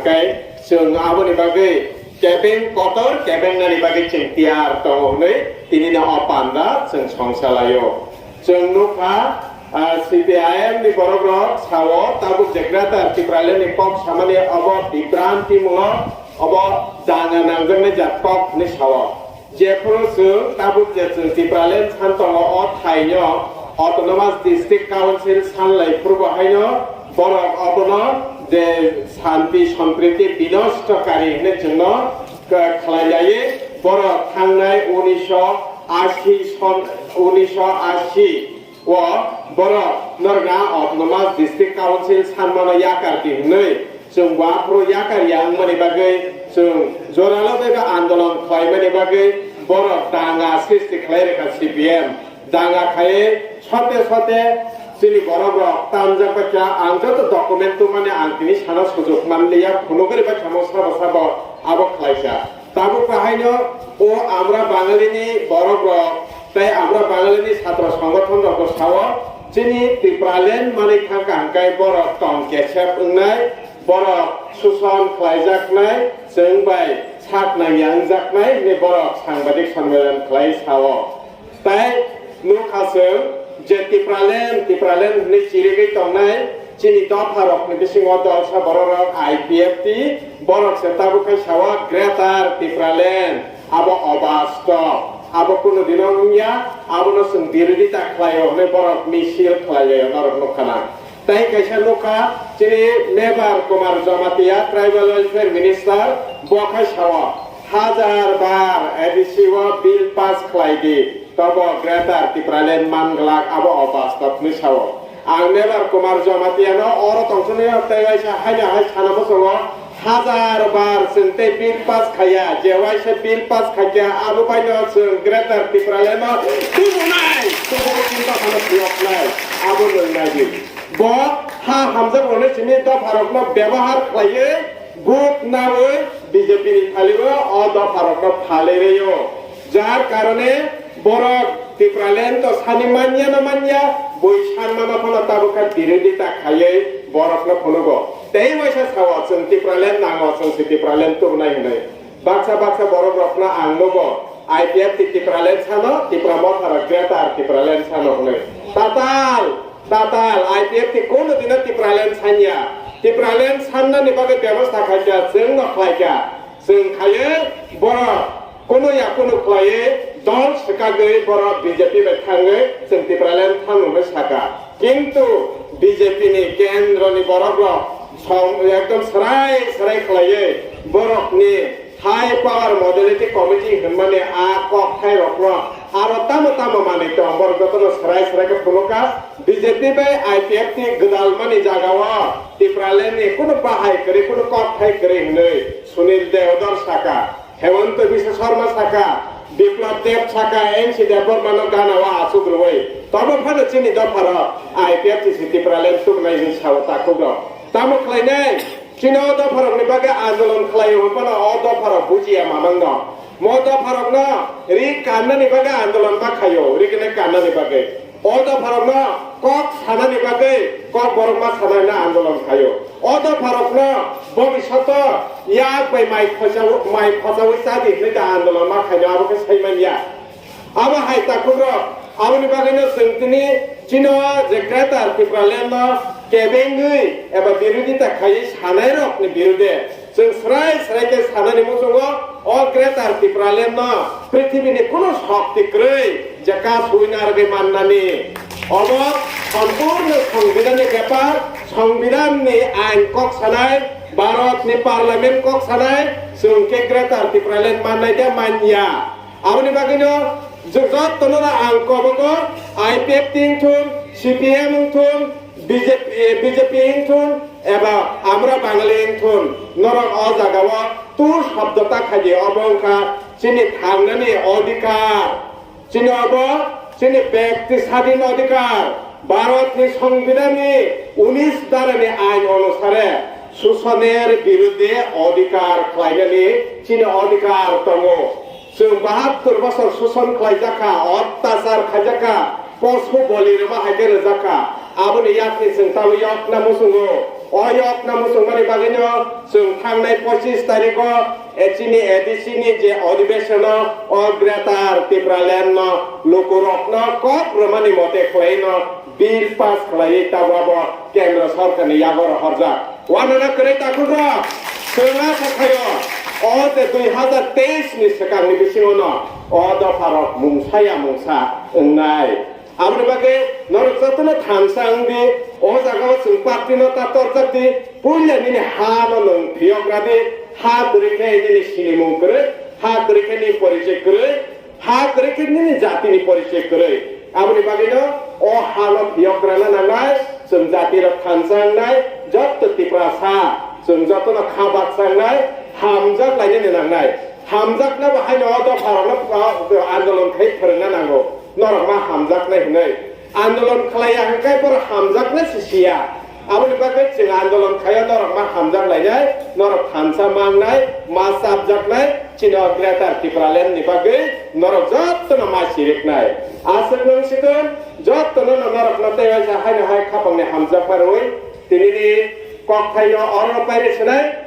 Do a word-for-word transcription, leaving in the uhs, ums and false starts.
Tei chwng aboni bagwi kebeng kotor kebengnani bagwi chwng tiyar tongo hwnwi tinino o panda chwng songsa laio. Chwng nukha, ah, C P I M ni borokrok sao tabuk je Greater Tipraland ni kok samani obo bibrantimungo, obo danga nangjaknai jat kok hwnwi sao. Jephuru chwng tabuk je chwng Tipraland san tongo, o thaino Autonomous District Council san lai phuru bo haino borok obono je santi sompriti binosto kari hwnwi chwngno khlai lai borok thangnai unisho ashi son, unisho ashi o borok norokno Autonomous District Council sanmano yakar di hwnwi chwng bo aphuru yakar ya wngmani bagwi chwng joralo beba andolon khlaimani bagwi borok danga srishti khlai rwkha C P M. Danga khai sote sote chini borok rok tanjak bai kha, ang joto document tubumani ang tini sana sujuk manliya, phunugwi bai kha mo sabo sabo abo khlaisa. Tabuk bahaino o Amra Bangalini borok rok tei Amra Bangalini satro songothon rok bo sao, chini Tipraland manwi thangkha hwnkhe borok tong kesep wngnai, borok suson khlaijaknai, chwng bai sak nangya wngjaknai hwnwi borok sangbadik sommelan khlai sao. Tai nukha chwng je Tipraland, Tipraland hwnwi chirigwi tongnai chini dopharokni bisingo dolsa bororok I P F T, borok se tabuk khe sao Greater Tipraland, abo obastob, abo kunu dino wngya, abono chwng birodita khlaio hwnwi borok misil khlailaio norok nukha na. Tei kaisa nukha, chini Mebar Kumar Jamatia, Tribal Welfare Minister, bo khai sao, hajar bar A D C o bill pass khlai di, tobo Greater Tipraland man glak, abo obastob hwnwi sao. Ang Mebar Kumar Jamatia no oro tongthoknai tei waisa haino hai sana muchungo, hajar bar chwng tei bill pass khaiya, je waisa bill pass khaikha, abo baino chwng Greater Tipraland no tubunai, tubunai, tubunai, abo nwngnai di. Bo ha hamjak rokni simi dopha rokno bebohar khlaiwi vote nawi B J P ni phaliwi o dopha rokno phalwi rwo. Jar karone borok Tipraland to sani manya na manya, bui sanma ma phano tabuk kha birodita khaiwi borokno phunugo. Tei waisa sao chwng Tipraland nango, chwng se Tipraland tubunai hwnwi. Baksa baksa borok rokno ang nugo, I P F T Tipraland sano, Tipra Motha rok Greater Tipraland sano hwnwi. Tatal, tatal, I P F T kono dino Tipraland sanya. Tipraland sannani bagwi bebosta khaikha, chwng no khlaikha. Chwng khaiwi borok kono ya kono khlaiwi dol swkagwi borok B J P bai thangwi chwng Tipraland thangno hwnwi saka. Kintu B J P ni kendro ni borok rok som-, ekdom swrai swrai khlaiwi borok ni High Power Modality Committee hwnmani a kokthai rokno aro tamo tamo manwi tong, borok jotono swrai swrai khe phunukha. B J P bai I P F T gwdalmani jagao Tipraland ni kunu bahai kwrwi, kunu kokthai kwrwi hwnwi Sunil Deodar saka. Hemanta Biswa Sarma saka, Biplab Deb saka, N C Debbarma no gana o achuk rwui. Tobo phano chini dopha rok I P F T C Tipraland tubunai hwnwi sao takhuk rok. Tamo khlainai? Chini o dopha rokni bagwi andolon khlaio hwnphano o dopha rok bujiya mamang no. Mo dopha rokno ri kannani bagwi andolon ma khaio, ri kene kannani bagwi. O dopharokno kok sanani bagwi kok borok ma sanai hwnwi andolon khaio. O dopharokno bobishoto yak bai mai khosa-, mai khosaui chadi hwnwi da andolon ma khaino abo khe sai manya. Abo hai takhukrok, aboni bagwino chwng tini chino je Greater Tipraland no kebengwi eba birodita khaiwi sanairokni birode Chwng srai srai khe sanani muchungo, o Greater Tipraland no prithibini kunu shokti kwrwi je ka suina rwgwi mannani. Obo sompurno Songbidanni bepar, Songbidanni ain kok sanai, Bharatni Parliament kok sanai, chwng khe Greater Tipraland mannai de manya. Aboni bagwino jottono ang kobogo I P F T wngthun, C P M wngthun, B J P, eh, B J P wngthun eba Amra Bangali wngthun, norok o jagao tur shobdo ta khaidi, obo wngkha chini thangnani odhikar, chini obo chini bekti sadin odhikar, Bharatni Songbidanni unis dharani ain onusare susoner birudde odhikar khlainani chini odhikar tongo. Chwng bahattur bosor suson khlaijak kha, ottachar khaijak kha, posu boli rwma hai khe rwjak kha. Aboni yakni chwng tabwi yokna muchungo. O yokno muchungmani bagwino chwng thangnai pochis tarikho, eh, chini A D C ni je adhibeshon o, o Greater Tipraland no lukurokno kok rwmani mote khlaino bill pass khlaiwi tabwabo Kendra Sorkarni yago rohorjak. Wanana kwrwi takhukrok, chwng asa khaio, o je dui hazar teis ni swkangni bisingono o dopharok mungsa ya mungsa wngnai. Aboni bagwi norok jotono thansa wngdi, o jagao chwng party no ta torjakdi, puila nini ha no nwng phiyok radi, ha kwrwi khe nini sinimung kwrwi, ha kwrwi khe nini porichoi kwrwi, ha kwrwi khe nini jatini porichoi kwrwi. Aboni bagwino o ha no phiyok rana nangnai, chwng jati rok thansa wngnai, jotto Tiprasa, chwng jotono kha baksa wngnai, hamjak lainani nangnai. Hamjakna bo haino o dopharokno, o, andolon khai phwrwngna nango. Norok ma hamjaknai hwnwi. Andolon khlaiya hwnkhe borok hamjaknai se siya. Aboni bagwi chwng andolon khaio norok ma hamjak lainai, norok thansa mangnai, ma chapjaknai, chini o Greater Tipraland ni bagwi norok jotono ma siriknai. Aswk nwng sikon jotono no norokno tei waisa haino hai khapangni hamjakma rwui tinini kokthaino oro pairi swnai.